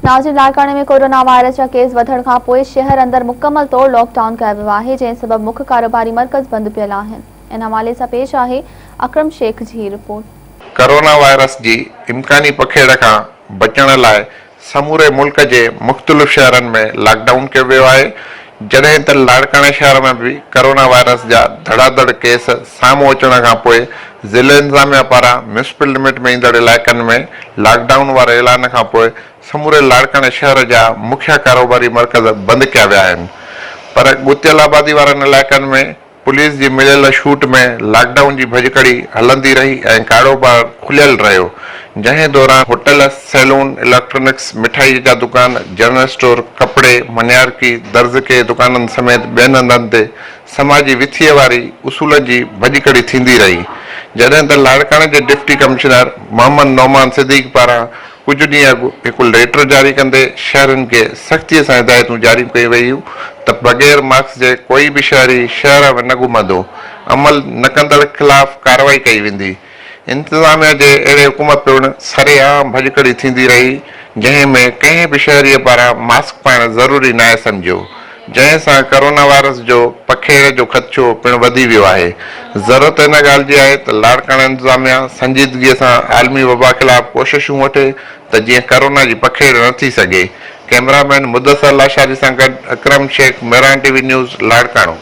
ناظرين لاڙڪاڻي ۾ corona virus جا ڪيس وڌڻ کان پوء شهر اندر مڪمل طور لاڪ ڊائون ڪيو ويو آهي جنهن سبب مک ڪاروباري مرڪز بند پيل آهن ان حوالي سان پيش آهي اڪرم شيخ جي هي رپورٽ. ڪورونا وائرس جي امڪاني پکيڙ کان بچڻ لاء سموري ملڪ جي مختلف شهرن ۾ لاڪ ڊائون ڪيو ويو آهي جڏهن ته لاڙڪاڻي شهر ۾ به ڪورونا وائرس جا ڌڙاڌڙ ڪيس سامهون اچڻ کان پوء ضلعي انتظاميا پاران ميونسپل لمٽ ۾ ايندڙ علائقن ۾ لاڪ ڊائون واري اعلان کان پوء سموري لاڙڪاڻي شهر جا مکيه ڪاروباري مرڪز بند ڪيا ويا آهن پر ڳتيل آبادي وارن علائقن ۾ پوليس جي مليل ڇوٽ ۾ لاڪ ڊائون جي ڀڄڪڙي هلندي رهي ۽ ڪاروبار کليل رهيو جنهن دوران هوٽل، سيلون، اليڪٽرانڪس، مٺائي جا دڪان، جنرل اسٽور، ڪپڙي، منيارڪي، درزڪي دڪانن سميت ٻين هنڌن تي سماجي وٿيء واري اصولن جي ڀڃڪڙي ٿيندي رهي، جڏهن ته لاڙڪاڻي جي ڊپٽي ڪمشنر محمد نعمان صديق پاران ڪجهه ڏينهن اڳ هڪ ليٽر جاري ڪندي شهرين کي سختيء سان هدايتون جاري ڪيون ويون ته بغير ماسڪ جي ڪوئي به شهري شهر ۾ نه گهمندو، عمل نه ڪندڙ خلاف ڪارروائي ڪئي ويندي. انتظاميا جي اهڙي حڪم پڻ سرعام ڀڃڪڙي ٿيندي رهي، جنهن ۾ ڪنهن به شهريء پاران ماسڪ پائڻ ضروري ناهي سمجهيو، جنهن سان ڪرونا وائرس جو پکيڙ جو خدشو پڻ وڌي ويو آهي. ضرورت ان ڳالهه جي آهي ته لاڙڪاڻا انتظاميا سنجيدگيء سان عالمي وبا خلاف ڪوششون وٺي ته جيئن ڪرونا جي پکيڙ نه ٿي سگهي. ڪئميرا مين مدثر لاشاري سان گڏ Akram Shaikh, Mehran T V news, Larkana.